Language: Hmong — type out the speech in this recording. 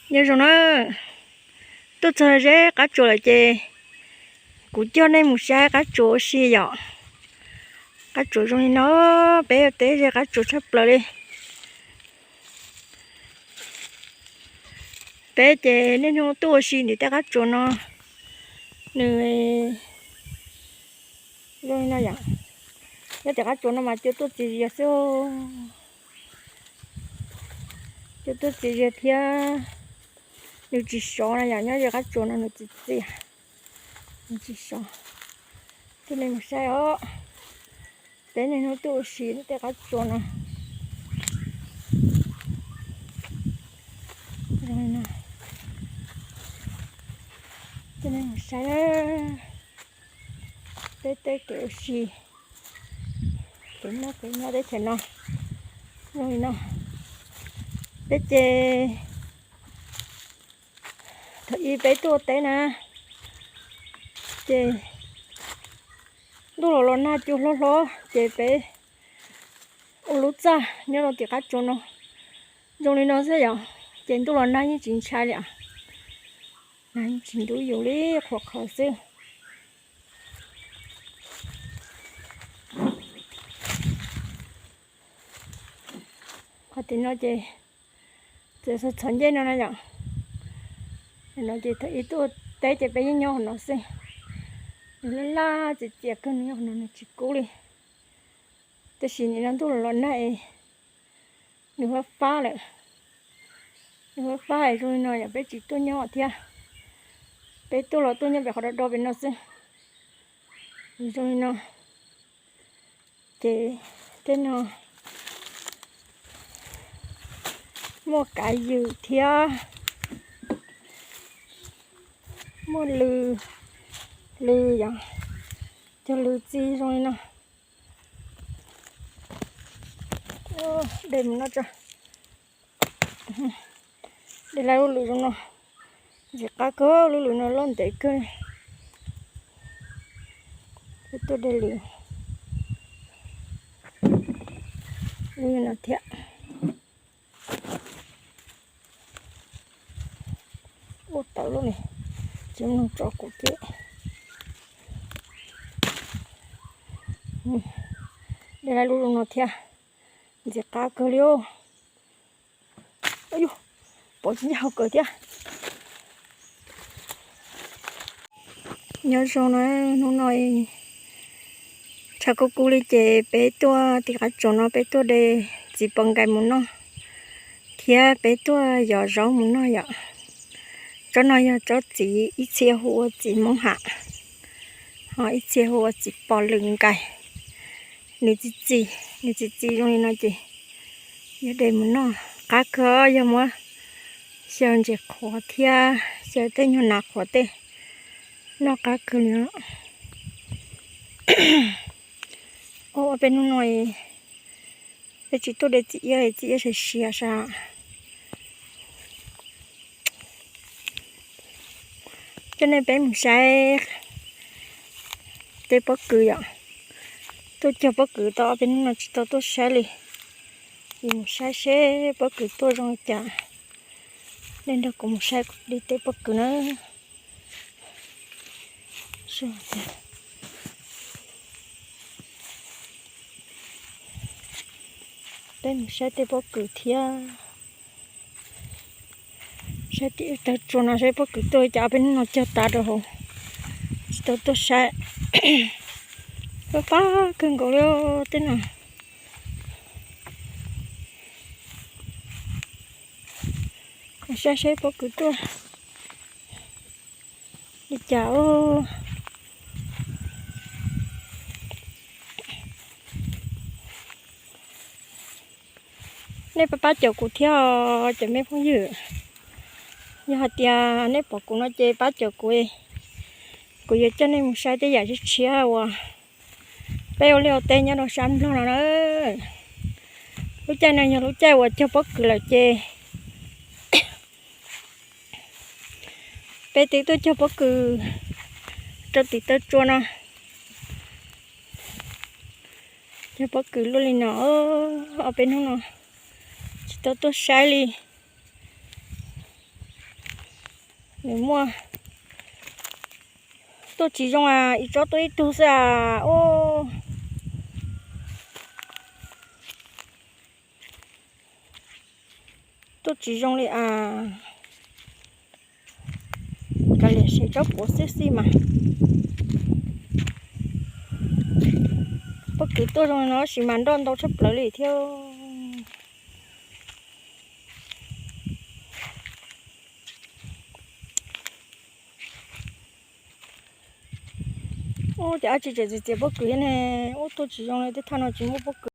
Nyob zoo na, tuaj txog ze qab tsuas lawm ces kuv coj nej mus saib qab tsuas ua si yom. Qab tsuas zoo li no, peb ua teb ze qab tsuas tshaj plaws li. Peb ces niaj hnub tuaj ua si ntim tej qab tsuas no, nws zoo li no yom. Nyob tim qab tsuas no mas cua tuaj txias zias xwb, cua tuaj txias zias thiab nws tsis sov na yom. Nyob ze qab tsuas no nws txias txias, nws tsis sov. Coj nej mus saib os, peb niaj hnub tuaj ua si tej qab tsuas no. Coj nej mus saib peb tej kev ua si, kev noj kev nyob teb chaws no zoo li no. Peb ces thaum ub peb tuaj ua teb na, ces ntuj los los nag cua hlob hlob ces peb ua lub txaj nyob rau tim qab tsuas no zoo li no xwb yom. Ces ntuj los nag yeej tsis ntshai li, nag yeej tsis ntub yus li, qhuav qhawv xwb. Qhov tim no ces txawm txhov ncej no na yom. No ces thaum ub tuaj teb ces peb yeej nyob hauv no xwb. Nws laj laj txias txias kawg, nws nyob hauv no nws tsis kub li. Tab sis nim no ntuj los los nag es nws fab fab lawm. Nws fab fab es zoo li no yom, peb tsis tuaj nyob thiab. Peb tuaj los tuaj nyob pem qhov do do pem no xwb. Zoo li no ces tej no muaj kav ywm thiab muaj lw, lw yom, cog lw txi zoo li no. De mus no tso. De lawv lub lwm zoo no, ntxim qab kawg, lub lwm no loj ntev kawg. Peb tuaj de lwm, lub no thiab. Ua tawm lub li, tsis mloog tso kuv cem. De lawv lub zoo no thiab, ntxim qab kawg li os. Pom tsis ncaj hauv kawm thiab. Nyob zoo na, hnub no tshav kub kub li ces peb tuaj tim qab tsuas no peb tuaj de txiv pos nkais mus noj thiab peb tuaj yos zaub mus noj yom. Tsob no yog tsob txiv, ib txhia hu ua txiv Hmoob Ham, ho ib txhia hu ua txiv pos lwm nkais. Nws txi txiv, nws txi txiv zoo li no ces yog de mus noj qab kawg, yog muab xyaw ntses qhuav thiab xyaw tej nyuag nas qhuav tej, noj qab kawg li. Ob peb hnub no peb tsis tuaj de txiv iab, txiv iab siav siav sas. Coj nej peb mus saib tej pob kws yom. Tuaj cog pob kws tau ob peb hnub no tsis tau tuaj saib li, ces mus saib seb pob kws tuaj zoo li cas. Nej nrog kuv mus saib kuv li tej pob kws na. Peb mus saib tej pob kws thiab, saib tim tawg tsua no saib pob kws tuaj li cas, peb hnub no cog tas rau hauv, tsis tau tuaj saib. Fab fab kawg nkaus li tej no. Saib seb pob kws tuaj li cas. Nej pab pab caum kuv thiab os cov me phooj ywg. Yog hais tias nej pom kuv no ces pab caum kuv, kuv yuav coj nej mus saib tej yam tshiab tshiab uas peb ua liaj ua teb nyob rau sab Nplog no na. Lub caij no yog lub caij uas cog pob kws lawm ces peb twb tuaj cog pob kws rau tim tawg tsua no. Cog pob kws luaj li no, ob peb hnub no tsis tau tuaj saib li. Nws muaj, tuaj tsis zoo a, ib tsob tuaj ib tug xwb a. Ub, tuaj tsis zoo li a. Kav liam, tsob puav xwb xij mas. Pob kws tuaj zoo no tab sis mas nroj ntau tshaj plaws li thiab. Ub, ces dab tsi tseem txias txias pob kws thiab ne. Ub, tuaj tsis zoo li, tej thaj no tsis muaj pob kws.